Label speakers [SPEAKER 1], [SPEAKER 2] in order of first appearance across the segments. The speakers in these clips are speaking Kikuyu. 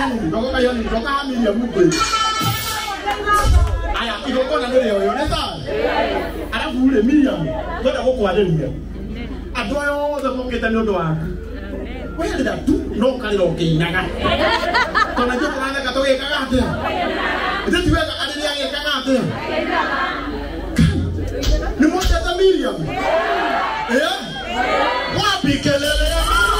[SPEAKER 1] Hanini, rogokai hanini, roka ha Miriam ngĩ. Aya, igongona nĩ rĩoyo, nĩ sawa? Arabu rĩ, Miriam, twenda gũkwarĩria. Andũ aya othe mokĩte nĩ ũndũ waku. Werĩra tu no ũkarĩra ũkĩinaga. Tondũ ithuĩ tũratheka tũgĩkaga atĩa? Ithuĩ ti wega arĩrĩa agĩkaga atĩa? Nĩ mwendete Miriam? Eh? Wapi kelele ya Miriam?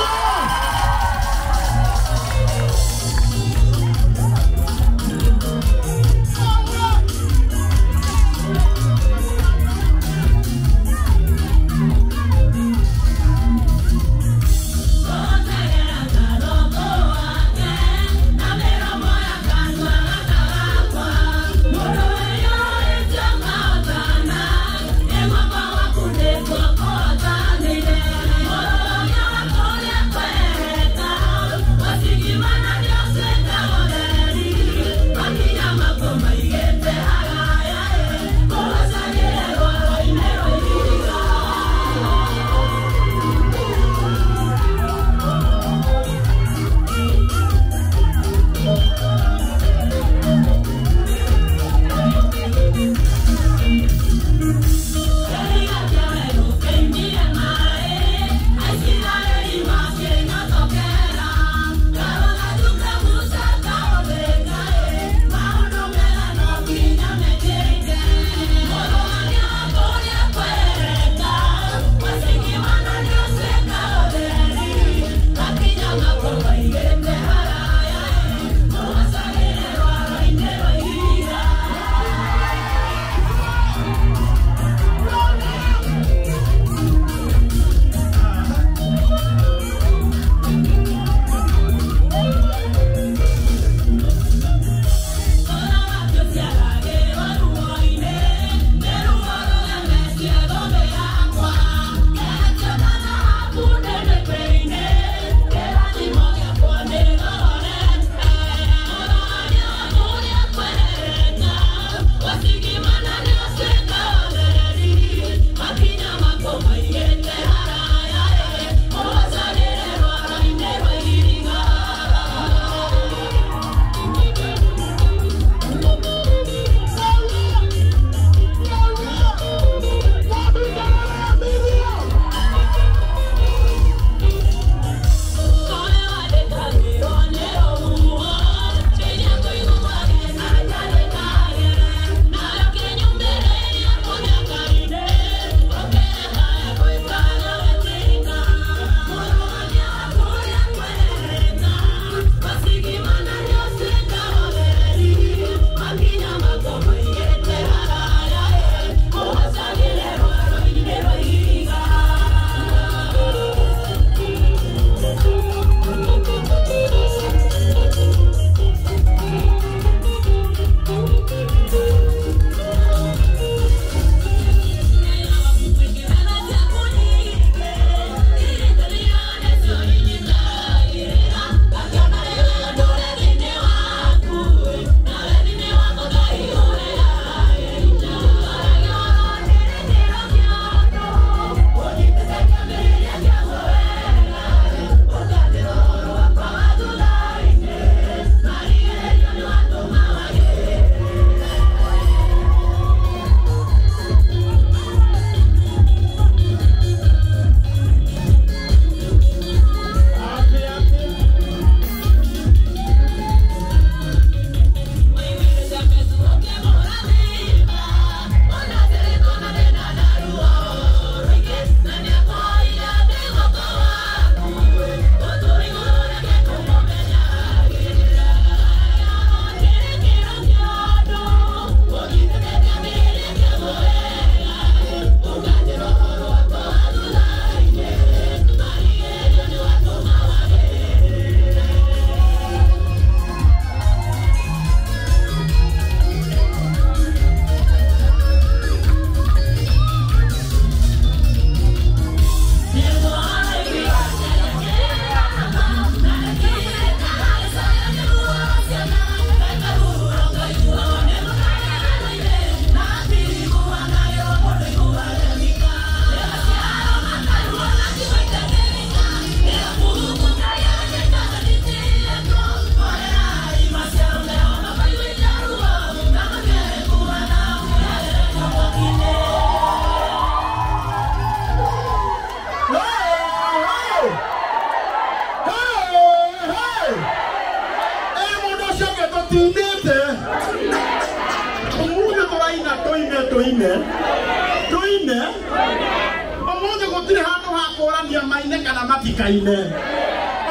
[SPEAKER 1] kũrania maine kana matikaine.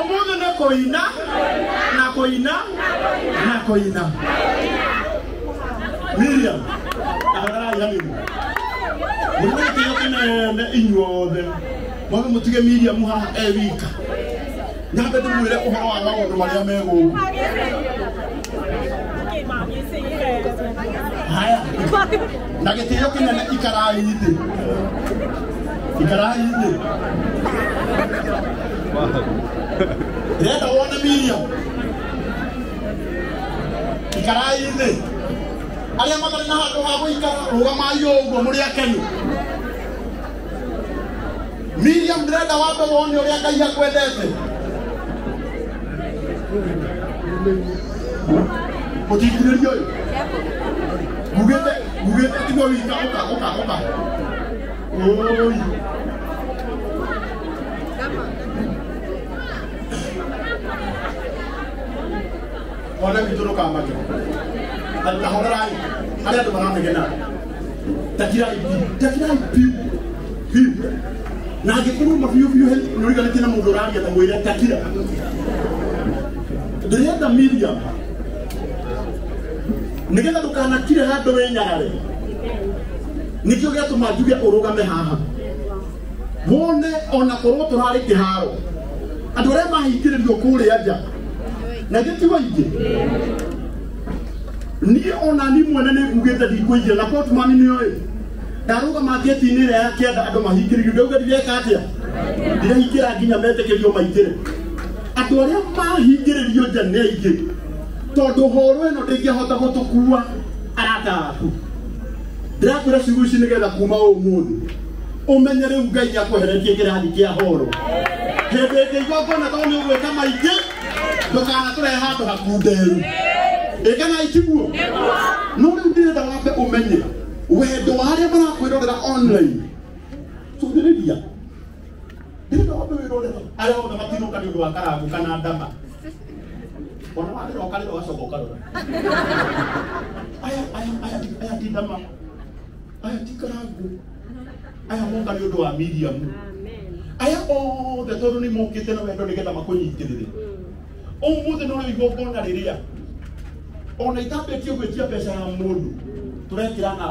[SPEAKER 1] Ũmũthĩ nĩ kũina na kũina na kũina. Miriam, ahorera hanini. Mũrĩ gĩtĩo kĩnene inyuothe. Mwambe mũtige Miriam haha e wika. Nyambe ndĩmwĩre ũhoro wa maũndũ marĩa me gũkũ. Haya. Na gĩtĩo kĩnene ikarai thĩ. Ikarai thĩ. Ndĩrenda wone Miriam. Ikarai thĩ. Arĩa matarĩ na handũ ha gũikara rũgamai ũguo mũrĩ akenu. Miriam ndĩrenda wambe wone ũrĩa Ngai akwendete. Mũtingirĩria ũyũ. Ngugĩte tigwo wika ũka ũka ũka. Oi. Mwana witũ ndũkamake. Tahorerai harĩa andũ maranegena. Takirai takirai piu piu. Na angĩkorwo ma biũ biũ nĩ ũriganĩtie na mũndũ ũraria ta mwĩre takira. Ndĩrenda Miriam nĩgetha ndũkanakire handũ wĩnyarare. Nĩkĩo gĩatũma njuge ũrũgame haha wone ona korwo tũrarĩ kĩharo andũ arĩa mahingĩrĩrio kũrĩa nja na githĩ ti waingĩ. Niĩ ona ni mwene nĩ ngugĩte ndikũingĩra na Portman nĩoĩ. Ndarũgama ngĩti-inĩ ĩrĩa ya kĩanda andũ mahingĩrĩrio ndauga ndireka atĩa ndirahingĩra nginya metĩkĩrio maingĩre. Andũ arĩa mahingĩrĩrio nja nĩ aingĩ tondũ horo ĩno ndĩngĩhota gũtũkua arata aku. Ndĩrakwĩra ciugo ici nĩgetha kuma ũmũthĩ ũmenye rĩu Ngai akweheretie kĩrathi kĩa horo. Hĩndĩ ĩngĩ igongona tondũ nĩ ũgwĩka maingĩ ndũkanatũrehe handũ hakunderu. Ĩ kana itiguo? No rĩu ndĩrenda wambe ũmenye wendo wa arĩa marakwĩrorera online. Cũthĩrĩria. Ndĩrenda wambe wĩrorere arĩa othe matinũka nĩ ũndũ wa karangu kana ndama. Ona warĩra ũkarĩra ũgacoka ũkarora. Aya aya aya aya ti ndama. Aya ti karangu. Aya moka nĩ ũndũ wa Miriam. Aya othe tondũ nĩ mokĩte na wendo nĩgetha makũnyitĩrĩre. Ũmũthĩ no rĩu igongona rĩrĩa ona itambĩtie gwĩtia mbeca ya mũndũ tũrekĩra na